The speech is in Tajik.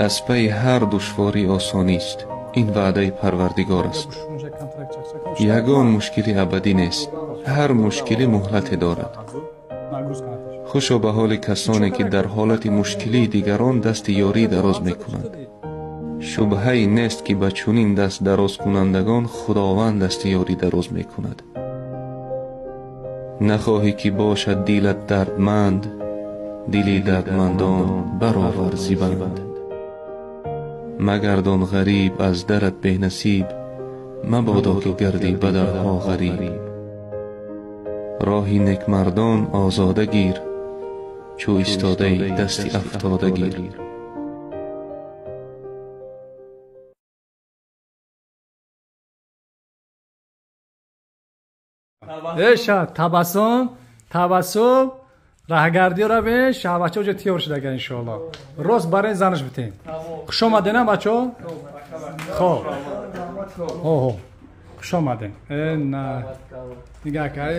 Аз пайи ҳар душворӣ осонист. Ин ваъдаи Парвардигор аст. Ягон мушкили абадӣ нест. Ҳар мушкилӣ муҳлате дорад. Хушо ба ҳоли касоне, ки дар ҳолати мушкилии дигарон дасти ёрӣ дароз мекунанд. Шубҳае нест, ки ба чунин даст дарозкунандагон Худованд дасти ёрӣ дароз мекунад. Нахоҳӣ, ки бошад дилат дардманд, дили дардмандон баровар зибанд. Магардон ғариб аз дарат бенасиб, мабодо ки гардӣ ба дарҳо ғариб. Роҳи некмардон озода гир, чӯ истодаи дасти афтода гир. Эша Табассум, Табассум, раҳгардиро бин, шаҳбача оҷа тиёр шудага, иншоалло. Рост барин занаш битем. Хуш омадена, бачо? Хоб. Ҳо, хуш омаден. Э, на. Нигаҳ кай.